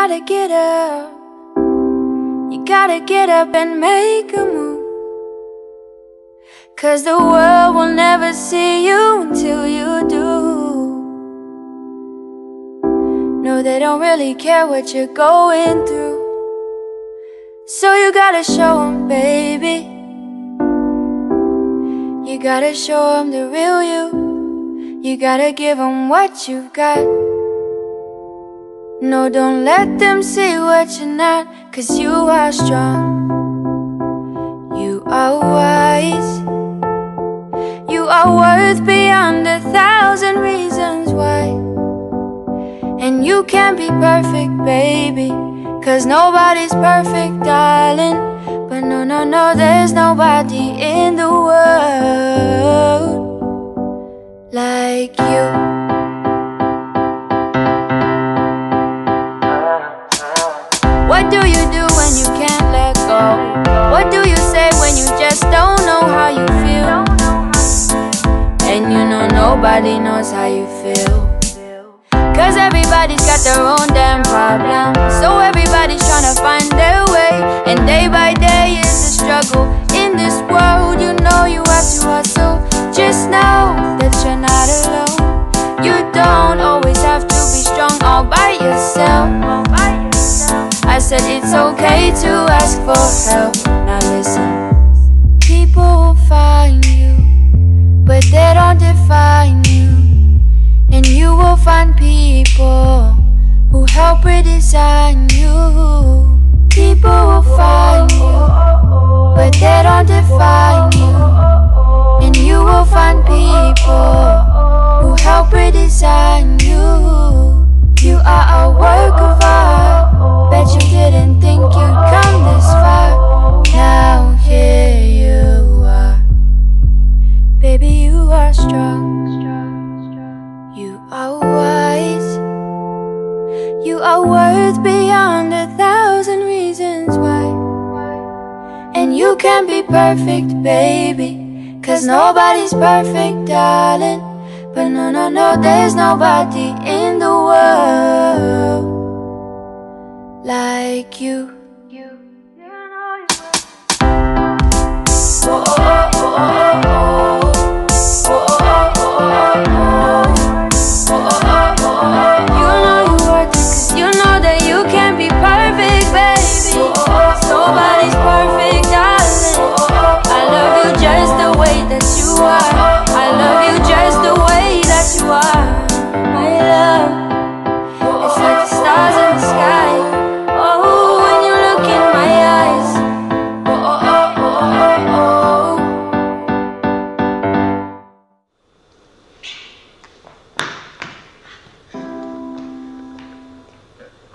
gotta get up. You gotta get up and make a move. 'Cause the world will never see you until you do. No, they don't really care what you're going through. So you gotta show 'em, baby. You gotta show 'em the real you. You gotta give 'em what you've got. No, don't let them see what you're not. 'Cause you are strong. You are wise. You are worth beyond 1,000 reasons why. And you can't be perfect, baby, 'cause nobody's perfect, darling. But no, no, no, there's nobody in the world like you. What do you do when you can't let go? What do you say when you just don't know how you feel? And you know nobody knows how you feel. 'Cause everybody's got their own damn problem. So everybody's trying to find their way. And day by day is a struggle. In this world, you know you have to hustle. Just know that you're not alone. You don't always have to be strong all by yourself. I said it's okay to ask for help. Now listen. People will find you, but they don't define you. And you will find people who help redesign you. People will find you, but they don't define you. And you will find people who help redesign you. You are a work of art. Bet you didn't think you'd come this far. Now here you are. Baby, you are strong. You are wise. You are worth beyond 1,000 reasons why. And you can't be perfect, baby, 'cause nobody's perfect, darling. But no, no, no, there's nobody in the world like you. Oh, oh, oh, oh, oh. Oh, oh, oh, oh, oh. You know you worth it, 'cause you know that you can't be perfect, baby. Nobody's perfect, darling. I love you just the way that you are. I love you just the way that you are. My love, it's like the stars in the sky. Oh, when you look in my eyes. Oh, oh, oh, oh, oh, oh.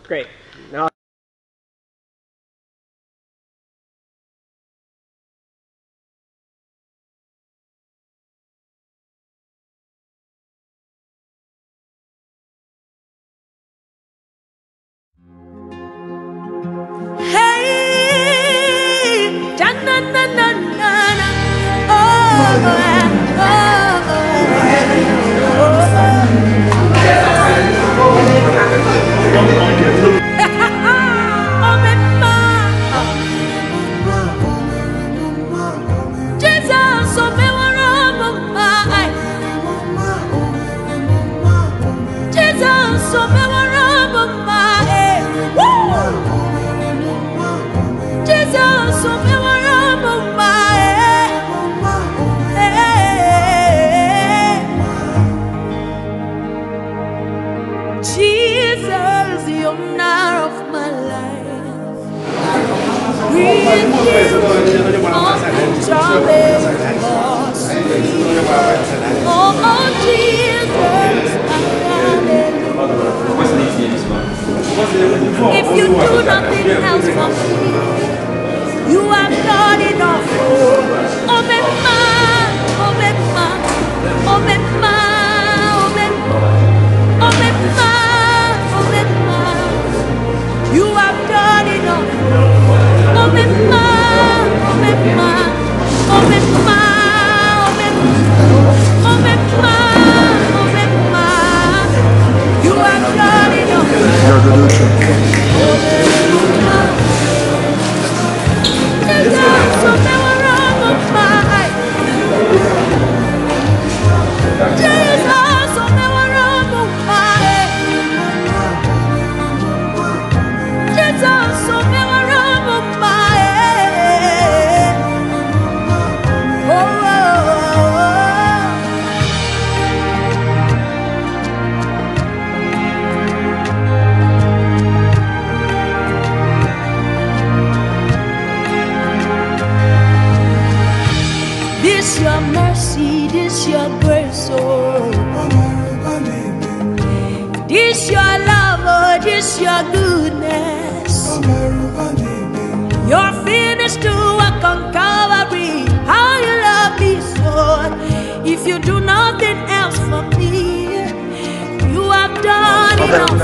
Great. Now hey, na na na na na. Oh, oh, oh, oh. Jesus, you're not of my life. Oh, oh, Jesus, if you do nothing else for me, you have done enough. Oh, my, oh, my, oh, my, oh, my, oh, my, oh, my. You have done enough. Oh, my, oh, my, oh, my, oh, my, oh, my, oh, my. You have done enough. This your mercy, this your grace, oh. This your love, oh, this your goodness. You're finished to work on Calvary. How you love me so. If you do nothing else for me, you have done enough.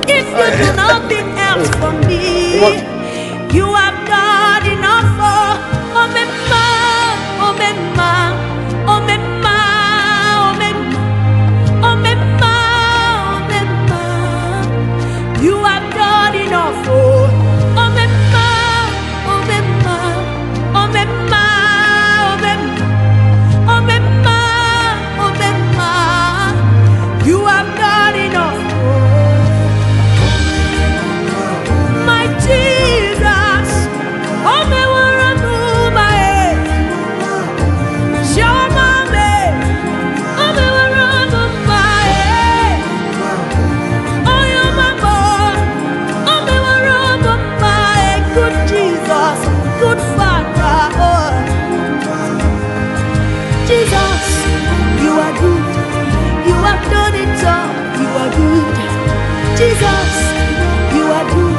If you do nothing else for me, you have done enough for me. Omemma, omemma, omemma, omemma, omemma. You have done enough. Oh, omemma, omemma, omemma, omemma, omemma, omemma. You have done enough. Oh, my Jesus, omemma. Good Father, oh. Jesus, you are good. You have done it all. You are good. Jesus, you are good.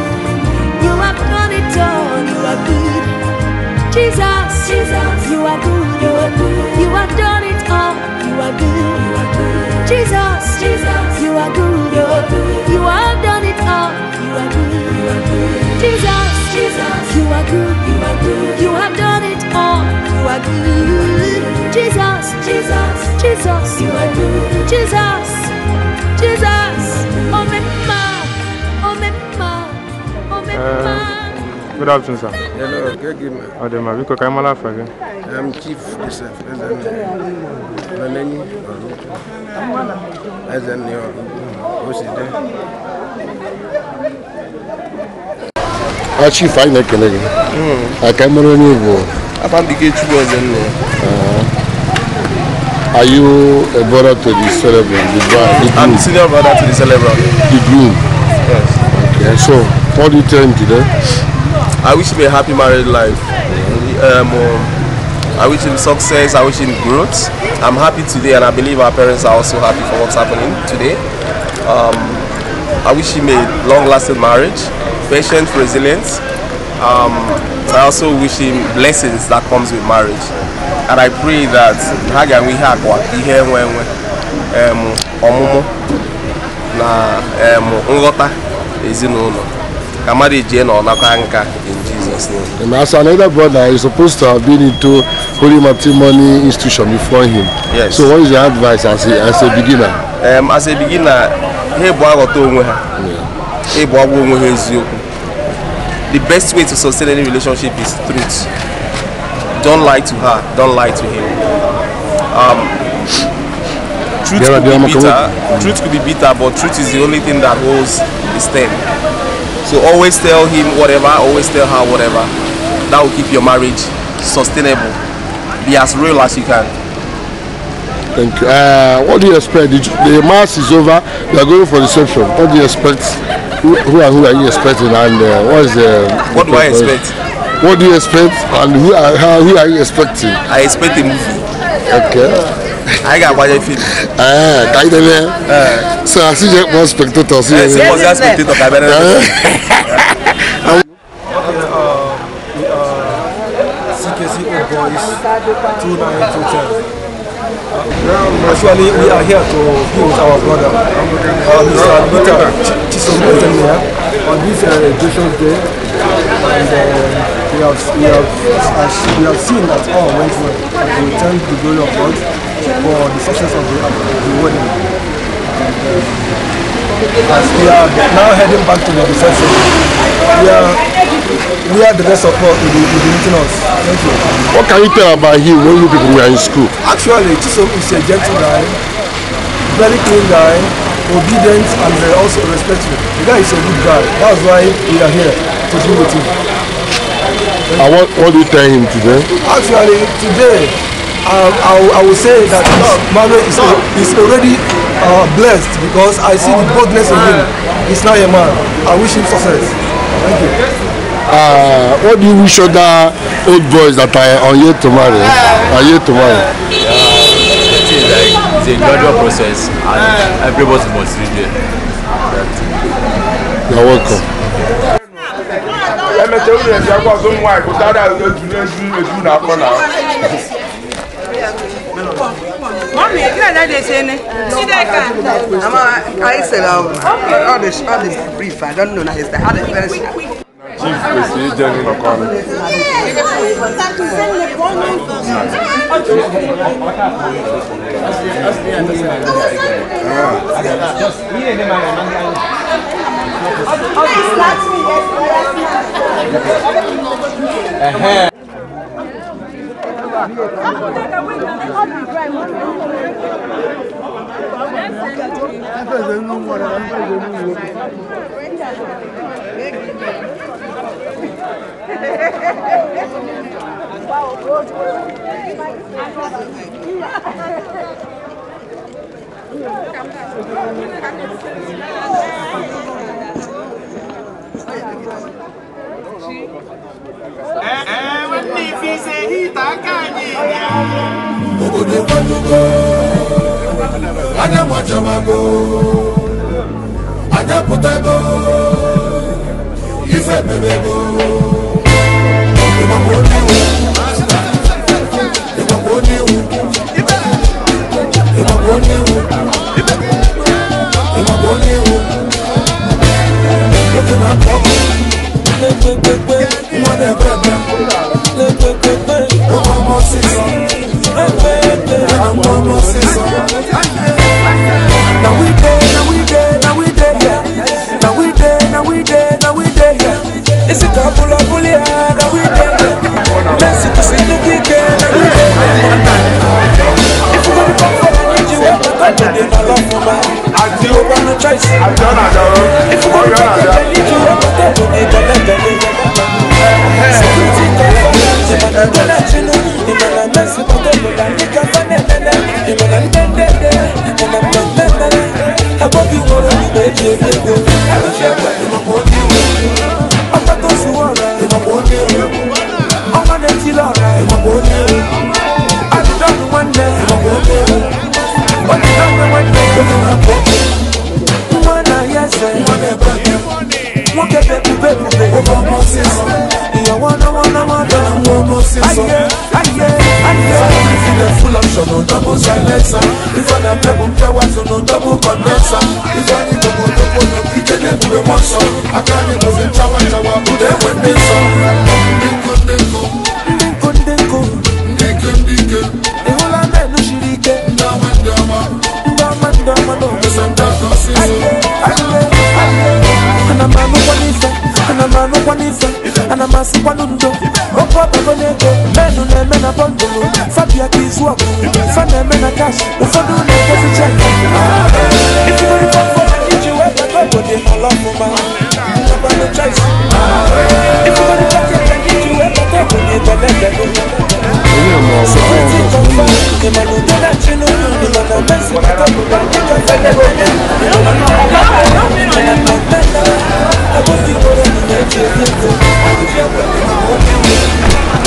You have done it all. You are good. Jesus, Jesus, you are good. You are good. You have done it all. You are good. You are good. Jesus, Jesus, you are good. You are good. You have done it all. You are good. You are good. Jesus, Jesus, you are good. You are good. You have done it all. You are good. Jesus, Jesus, Jesus, you are good. Jesus, Jesus, omemma, omemma, omemma. Good afternoon, sir. Hello, good evening. I'm Chief Joseph Ezenni. Chief, I like it. I can't remember. Are you a brother to the celebrant? I'm the senior brother to the celebrant. The groom? Yes. Okay, so what do you tell him today? I wish him a happy married life. I wish him success, I wish him growth. I'm happy today, and I believe our parents are also happy for what's happening today. I wish him a long-lasting marriage, patient, resilience. I also wish him blessings that comes with marriage. And I pray that ha ga-enwe ihe akwa, ihe enwe enwe, ọmụmụ na nghọta ezinụlọ. Ka mmadụ ejie na ọnakwa nka in Jesus' name. And as another brother is supposed to have been into holy matrimony institution before him. Yes. So what is your advice as a beginner? As a beginner, ha ebu aghọta onwe ha. Ebu agwa onwe ha eziokwu. The best way to sustain any relationship is truth. Don't lie to her, don't lie to him. Truth could be bitter, truth could be bitter, but truth is the only thing that holds the stem. So always tell him whatever, always tell her whatever. That will keep your marriage sustainable. Be as real as you can. Thank you. What do you expect? The mass is over. You are going for reception. What do you expect? Who are you expecting? And what is the? What do I expect? What do you expect? And who are you expecting? I expect a movie. Okay. I got one film. So I see you more spectators. Yes, spectator. We are CKC Old Boys 29 210. Actually, we are here to be with our brother, Mr. Peter Chisom Ezennia, on this gracious day, and we have seen that all went well, and we thank the glory of God for the success of the wedding. And, As we are now heading back to the reception, we are the best support will be meeting us. Thank you. What can you tell about him when you people were in school? Actually, Chisom is a gentle guy, very clean guy, obedient and also respectful. The guy is a good guy. That's why we are here to be with him. And what do you tell him today? Actually, today, I will say that marriage is already blessed because I see the boldness in him. He's now a man. I wish him success. Thank you. What do you wish other old boys that are yet to marry? Are yet to marry? It's a gradual process and everybody must read it. You're welcome. I said all this brief. I don't know now. It's the hardest very. Chief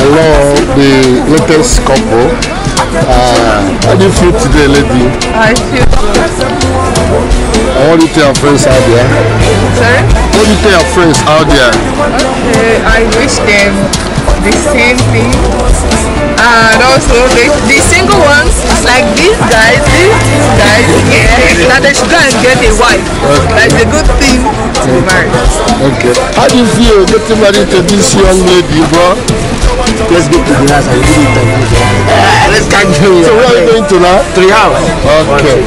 Hello, the latest couple. How do you feel today, lady? I feel good. What do you tell your friends out there? Sorry? What do you tell your friends out there? Okay, I wish them the same thing. And also the single ones, like these guys, yeah, that they should go and get a wife. Okay. That's a good thing to be married. Okay. How do you feel getting married to this young lady, bro? Let's go to the house and do it. Let's go. So where are you going to now? To the house. Okay.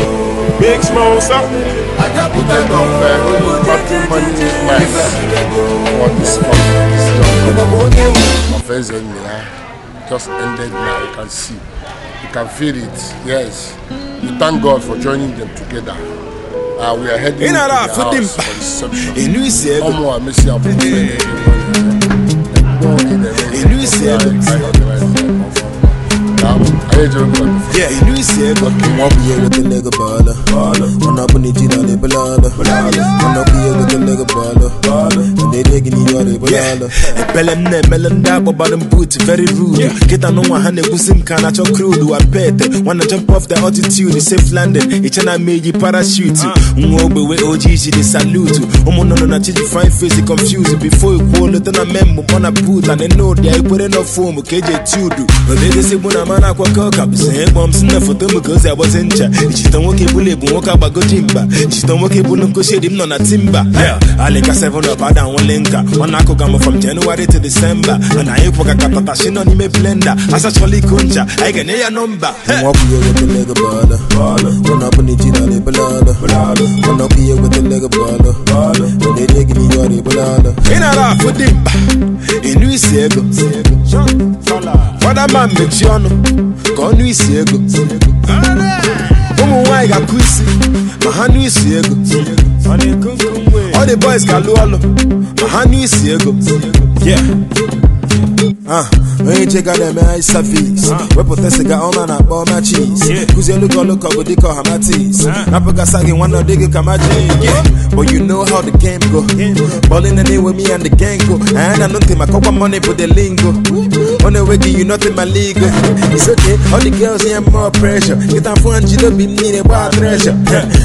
Big smoke, something. The of holy matrimony mass for this young of Ezenna just ended now. You can see, you can feel it. Yes, we thank God for joining them together. We are heading to the house for the reception. Omo Amesi Yeah, you see, but you won't be with the nigga baller. One up on the Gina, they balala. One up here with the nigga baller. And they digging in your balala. Belem, Melinda, but them boots very rude. Get a no one hand, Busim can at your crew do a pet. Wanna jump off the altitude, the safe landing. Each and I made you parachute. Ungo, OGG, they salute. Omono, na chichi fine face, confused. Before you call it, on a memo, on a boot, and they know they are putting no form, KJ Tudu. But they say, when I'm on aqua. Foto m ka ozi agbazi ncha ichita nwoke bụla ebu nwoke agbago jimba ichita nwoke bụlụ nkoshi dị m nọ na timba alika 7 up ada nwele nka ọ na-akụga m from January to December na anyị kwụga ka tatashi nọ n'ime blender asachọla iko ncha anyị ga-enye ya nọmba. Ị nara afụ dị mkpa ịnụ isi ego fada ma mmechi ọnụ ka ọnụ isi ego ụmụ nwaanyị ga-akụ isi ma ha nụ isi ego all the boys ga-alụ ọlụ ma ha nụ isi ego. Onye chega na-eme eye service wepụta siga ọma na akpọ ọma cheese kụzielu gị ọlụ ka ọ bụ dịka ọhamatis napụgasa gị nwanne ọ dịghị ka magic. But you know how the game go. Ballin' anyway, me and the gang go. And I don't think my copper money but the lingo. On the way, you nothing my legal. It's okay, all the girls here more pressure. Get on phone, you don't be needed wild treasure.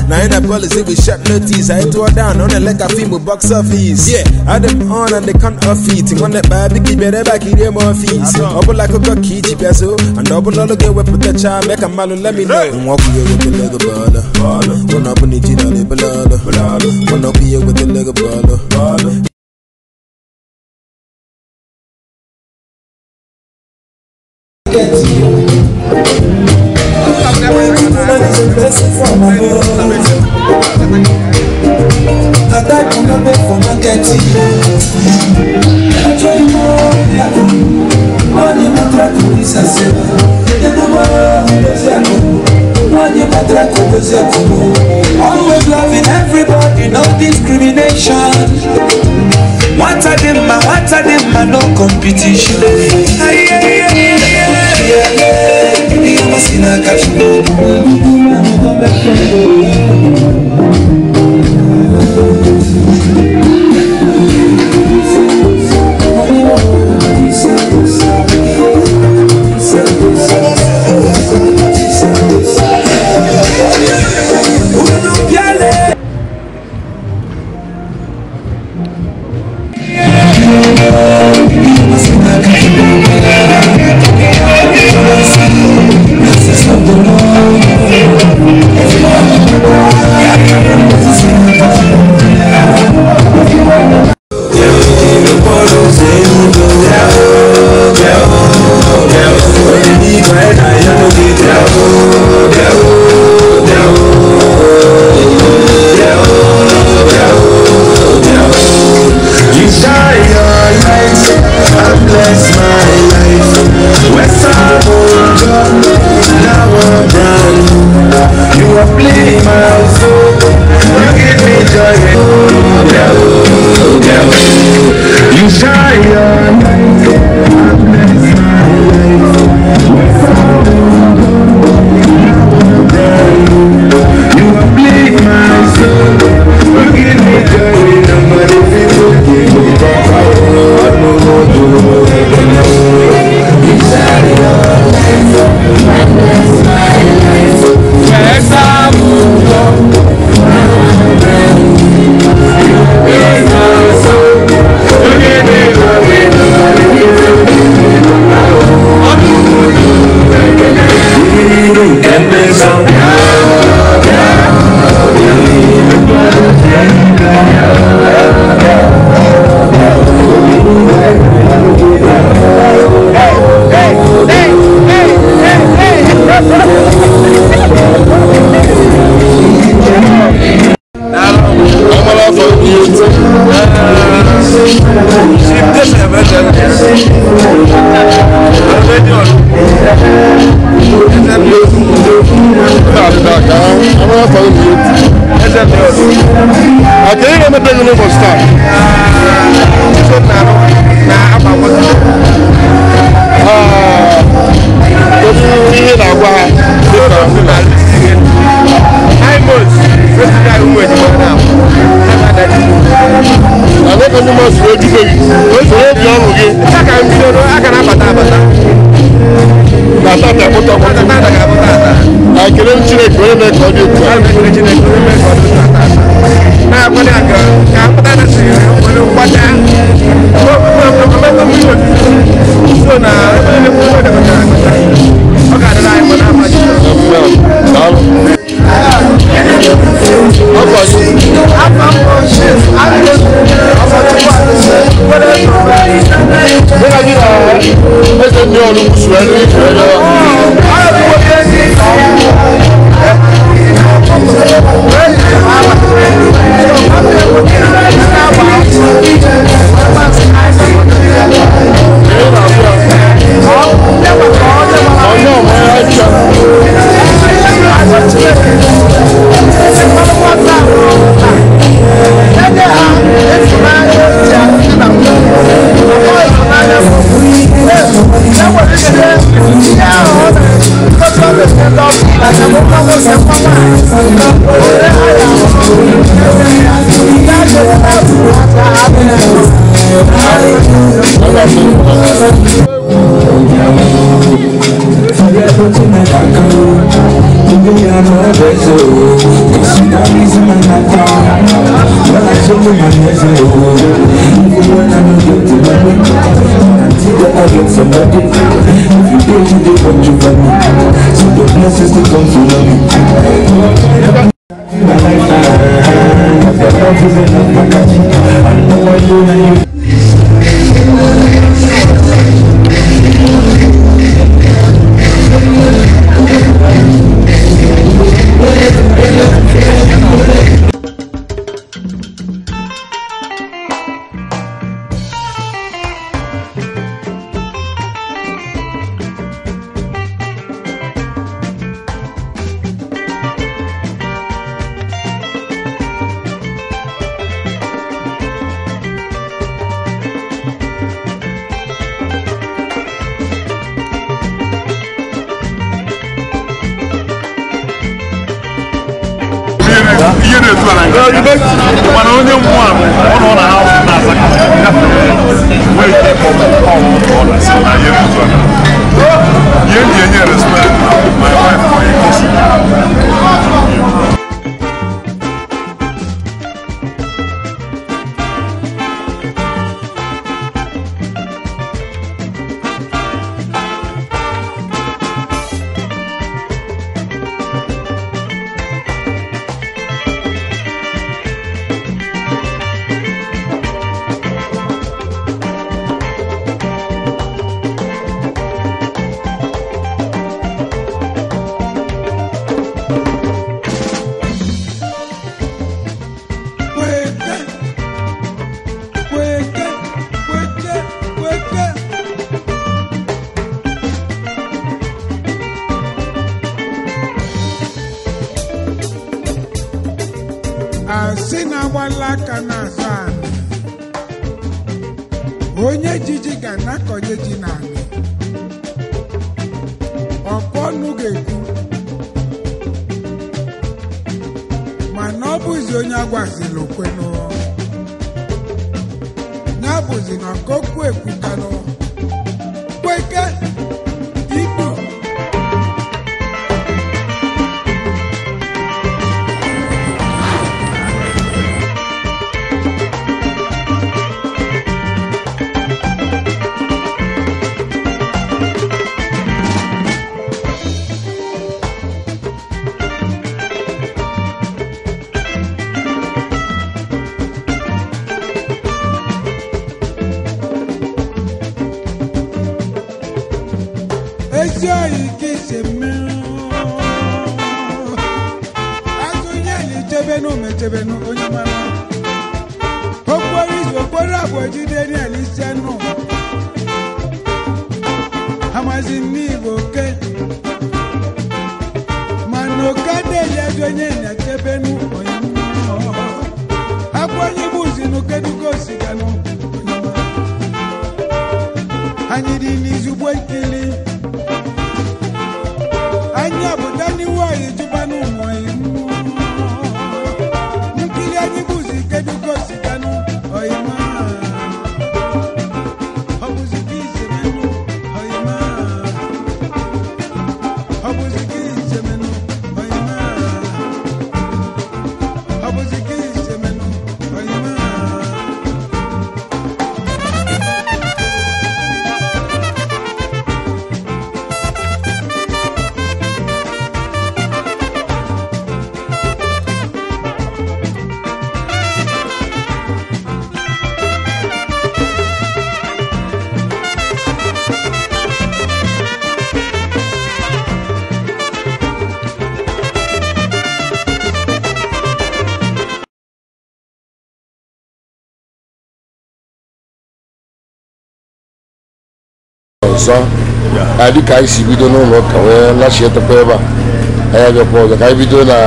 Now in the policy we shot notice. I tore down on the like a female box office. Yeah, I them on and they can't off it. One that bad big better back in more fees. Double like a cocky, and double all the girl with the child, make a man let me know. Walk here with the leg baller. One up on the Gina, the balala. One up here with the leg baller. Always loving everybody, no discrimination. What are them, no competition. Yes, I'm N'ụbọchị taa? Kedu ihe na-agwa ha dịka nna? Adịka ndị mmadụ si ejide gị, soro obi ọṅụ gị. Na tata pụta na ekele m Chineke onye mee ka ọ dị otu a. Eze ndị ọrụ kwụsịrị elu ikwu elu. Mana onye mmụọ a ọ nọ na ha na-aza wee ike ọ na-asị na ihe na-etu a ihe m ji enye respect my wife for a Asị na-agbala aka na-asa anị, onye jiji ga na-akọnye ji n'anị, ọkụ ọnụ ga-ekwu mana ọ bụzi onye agwazila okwenụ, ya bụzi na ọkokwu ekwukanụ kweke ikpu. Ezi oyi ka isi mmiri azụ nyeli chebenu mechebenu onye mara okporo izu okporo abụọ jide niel isi nụ amazi n'igbo oke mana oke adịghị ezi onye na-echebenu onye akwa onye bụ ụzọ bụzi n'okedugo osiganụ anyị dị n'izugbo nkili anyị abụda n'iwu anyị jụba n'ụmụ anyị nkili anyị bụzi kedugo osiganụ ọyịma ọ bụzi ka isemenụ ọyịma ọ bụzi ka isemenụ ọyịma ọ bụzi ka isemenụ ọyịma. Ọzọ dịka anyị si bido n'ụlọ ụka wee lachietekwa ebe a, anyị abịakwa ọzọ ka anyị bido na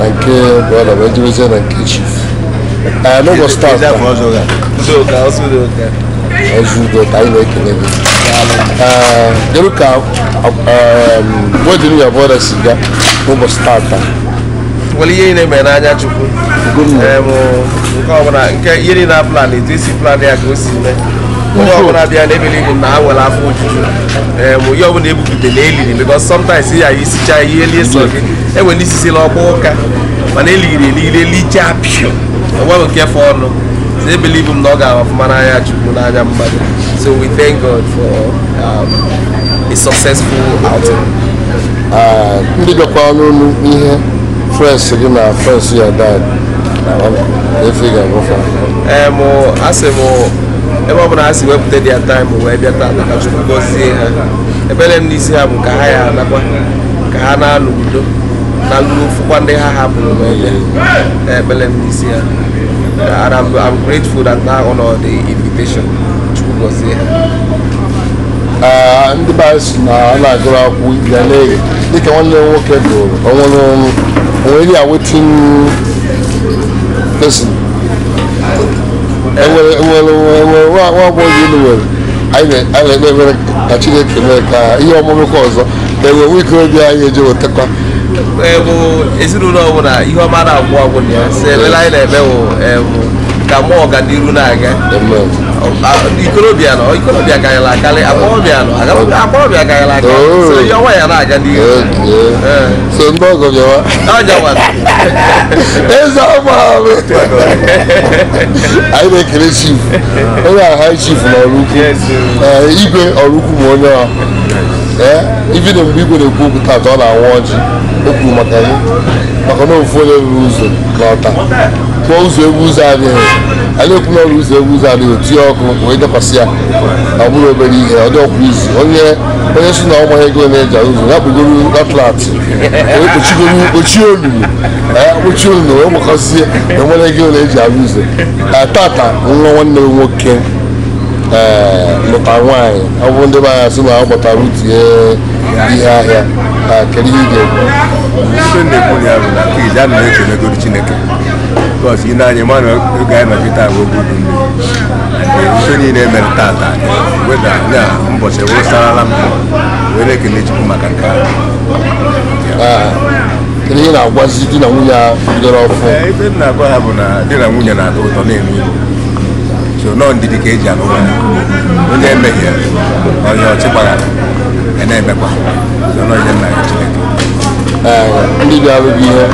nke brọda wee jebezie na nke chief. N'ụbọchị taata ọzọ udo ka anyị na-ekele gị. Kedu ka wedding your brother si ga n'ụbọchị taata? Nwere ihe na-eme n'anya Chukwu nke ọbụla nke ihe niile na plan etu esi plan ya ka o si mee. Onye ọbụla bịa na-ebili ibu na ha nwere afọ ojuju ihe ọbụla ebupụta na eliri because sometimes ya isicha ihe elie sọ gị enwere ndị isisila ọgba ụka mana eliri eliri elichaa pio onwe nke fọ ọnụ. So ebili ibu m na ọ ga-ahụ ọfụma n'anya Chukwu n'anya mmadụ. So we thank God for a successful outing. Ndị bịakwara n'olu ihe friends gị na friends ya dad efe ga-agụfa. Asị m ebe ọbụla ha si wepụta their time wee bịa taata ka Chukwu gọzie ha. Ebere m n'isi ha bụ ka ha ya anakwa ka ha na-alụ udo na lụrụ ndị ha hapụrụ wee bịa. Ebere m n'isi ha. And I'm grateful that now honor the invitation. Chukwu gọzie ha. Ndị be anyị si na a na-agụrụ akwụkwọ ịbịa na-eghe dịka nwanne m nwoke gụrụ onwere ya wetin person enwere nwa agbọghọ ilu nwere anyị na-ekpe ekpere ka Chineke mee ka ihe ọmụmụkwa ọzọ ka enwe nwa ikorobịa anyị eje wetakwa. Ezinụlọ ọbụla ihe ọma na-agwụ agwụ na ya si elele anyị na-eme bụ ka mmụọ ọganiru na-aga. Ikorobịa nọ ikorobịa karịrị akarị, agbọghọbịa nọ agbọghọbịa karịrị akarị, so ihe ọnwa ya na-aga n'ihu. So ndị ọgọ bịawa eze ọma anyị na-ekele chief onye ahụ high chief na Ọraukwu, igwe Ọraukwu ma onye ahụ ibido mgbe igwe na-ekwu okwu taata ọ na-anwụ ọjị o kwuru maka gị maka na ofu onye ruru ụzọ n'ọta kpọọ ụzọ ebe ụzọ adịghị anyị ekwu n'ọrụ ụzọ ebe ụzọ adịghị tinye ọkụ wee dekwasị ya ọ bụrụ obere ihe ọ dị ọkwa izu onye onye si na ọ maghị ego na-eji ụzọ ya kpụgoro atlat wee kpochigoro kpochie olulu kpochie olulu wee gbakọzie na nwere ego na-eji arụ ụzọ. Tata nwa nwanne m nwoke lụta nwaanyị ọ bụ ndị be anyị sị na ọ gbọtara utie ihe ahịa. Kedu ihe ị ga-ekwu? Ife na-ekwu ya bụ na kiz a na-ekelegoro Chineke bikos ị na-anya ma na oge anyị nọkịta bụ oge udu mmiri ife niile mere tata weda na mbọchị wụsarala m wee na-ekele Chukwu maka nke ahụ. Kedu ihe na-agwazi di na nwunye a bidoro ọfụ? Ife m na-agwa ha bụ na di na nwunye na-atọ ụtọ na-eme igbo so nọọ ndidi ka eji alụ nwaanyị onye emehiere onye ọchị gbaghara ya na-emekwa so nọọ ihe nna ya Chineke. Ndị bịara gị ihe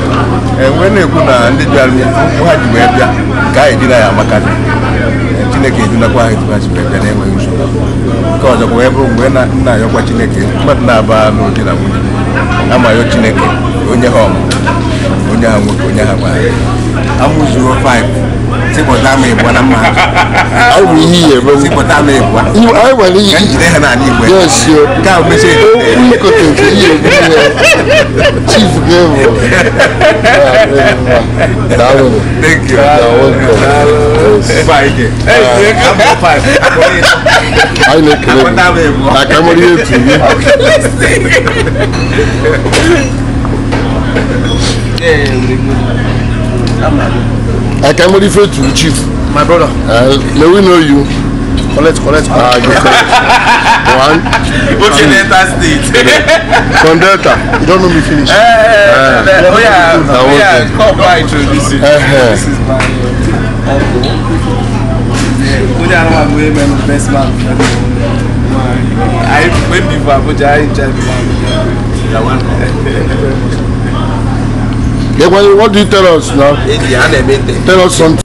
enwe na-ekwu na ndị bịara ha ji wee bịa ka anyị edina ya amaka Chineke edunakwa ha etu ha ji wee bịa na-enweghị nsogbu. Nke ọzọ wee bụrụ mgbe nna ayọkwa Chineke mmadụ na-aba n'ụdị na nwunye amayọ Chineke onye ha ọmụmụ onye ha nwoke onye ha nwaanyị amụzuo 5 sịpụta ama ịbụa na mma anyị bụ ihe ihe eme sịpụta ama ịbụa anyị nwere ihe ka njide ha n'ala Igbo yes yo nke a mesie okwu ikote nke ihe eme ihe chief ga-ewu. Daalụ. Thank you. Anyị na-ekele gị aka nwere ihe etu gị. I can refer to the chief. My brother. May we know you? Collect. Ah, you collect. 1. Okay, Delta State. From Delta. You don't know me finish. Oh yeah. Come by introduce you. This is my uncle. Best man. I went before Abuja. I enjoyed the one. What do you tell us now? Tell us something.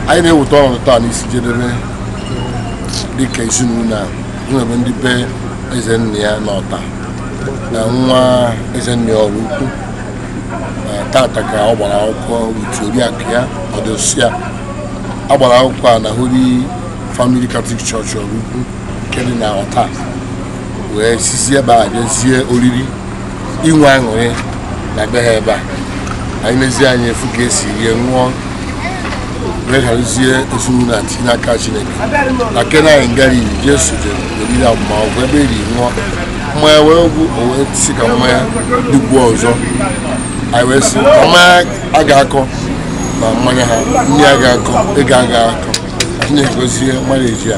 Anyị na-eweta ọnọdụ taa n'isi jedebe dịka ezinụlọ a nwere ndị be eze nna ya n'Ọta na nwa eze nna ya ọrụ ukwu tata ka ọ gbara akwụkwọ utu oriakụ ya ọdịsịa a gbara akwụkwọ a na Holy Family Catholic Church ọrụ ukwu nke dị na Ọta wee sisi ebe a bịazie oriri inwe aṅụrị na be ha ebe a anyị mezie anyị efu ka esi rie ṅụọ wee hazie ezinụlọ a tinye n'aka Chineke na kena anyị ngara iri Jesu jere oriri agbamakwụkwọ ebe eri ṅụọ mmanya wee gwụ o wee si ka mmanya dịkwuo ọzọ anyị wee sị mmanya a ga-akọ na mmanya ha nri a ga-akọ ego a ga-akọ Chineke gozie mmadụ eji ya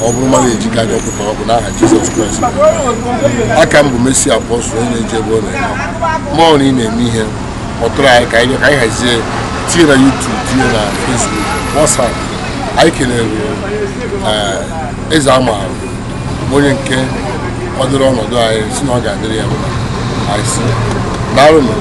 ọ bụrụ mmadụ eji ka aja ọkpụkpa ọkụ n'aha Jizọs Kraịst. Aka m bụ Messi Apọstụl onye na-eji ebe ọ na-eme mmụọ na ị na-eme ihe kpọtụrụ anyị ka anyị hazie tinye na YouTube, tinye na Facebook, WhatsApp. Anyị kelere eze amaara onye nke kwadoro ọnọdụ anyị si na ọ ga-adịrị ya mma. Anyị si daalụnụ.